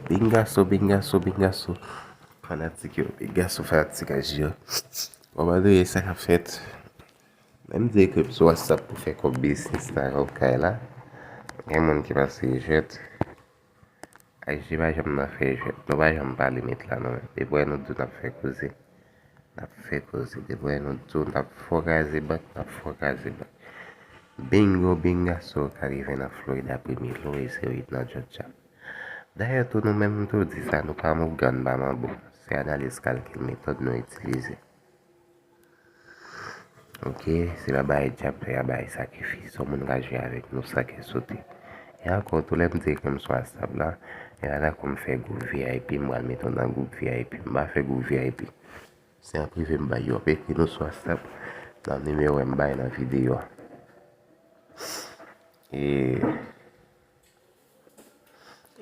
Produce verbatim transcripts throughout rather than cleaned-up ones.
Bingaso, bingaso, bingaso. Fanatik yo, bingaso, fanatik aji yo. Kòman nou ye, sa k ap fèt? Menm di ke m sou WhatsApp pou fè kòb biznis la, kòb kay la. Gen moun ki pase jwèt. Aji pa janm nan fè jwèt. Nou pa janm pale met la, non. Depi wè nou di n ap fè koze. N ap fè koze. Depi wè nou di n ap fò kraze bank, n ap fò kraze bank. Bingo, bingaso, ka rive nan Florid apre Milo e se yo ki nan Georgia. Dayè tou, nou menm tou di sa, nou pa mougan, n pa manbo. Se analiz kalkil metòd nou itilize. Ok, se pa bay dyab, se pa bay sakrifis. Yon moun ka jwe avèk nou san kè sote. E ankò, tou lè m di ke m sou WhatsApp la, e pa dakò m fè gwoup V I P, m pral mete w nan gwoup V I P. M pa fè gwoup V I P. Se an prive m bay yo. Ap ekri nou sou WhatsApp nan nimewo m bay nan videyo a. E,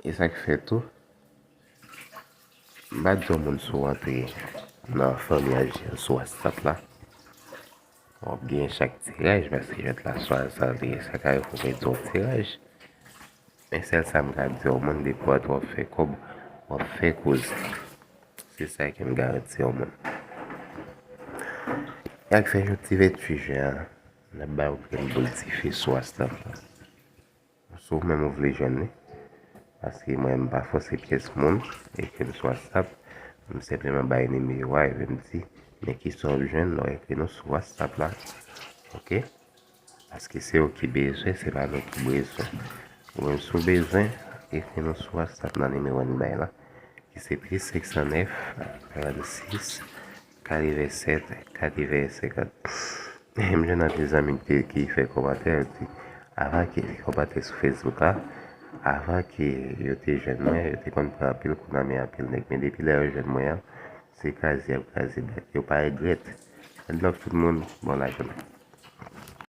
e sa k fè tou, m pa di yon moun sou rantre nan fanmi aji an sou WhatsApp la. W ap gen chak tiraj, paske jwèt la swa sa li ye, sa ka yo pou mete yon tiraj. Men sèl sa m ka di yon moun, depi w ap fè kòb, w ap fè koze. Se sa ke m garanti yon moun. Y ap fè yon ti venntuit jen an, n ap ba yon grenn boul dife sou WhatsApp la. Si w menm ou vle jwenn li, paske mwen m pa fòse pyès moun, ekri m sou WhatsApp, m senpleman bay nimewo a, epi m di, men kisa w ap jwenn lè w ekri nou sou WhatsApp la. Ok? Paske se yo ki bezwen, se pa nou ki bezwen. Ou menm si w bezwen, ekri nou sou WhatsApp nan nimewo n bay la, ki se plis senk san nèf, karannsis, katrevensèt, katrevensèt, senkant. M jwenn anpil zanmi ki, ki fè kòmantè, yo di, avan ke, kòmantè sou Facebook la, avan ke yo te jwenn mwen, yo te konn pran anpil kout nan men anpil nèg. Men depi lè yo jwenn mwen an, se kraze y ap kraze bank. Yo pa regrèt. One love tout moun, bon lajounen.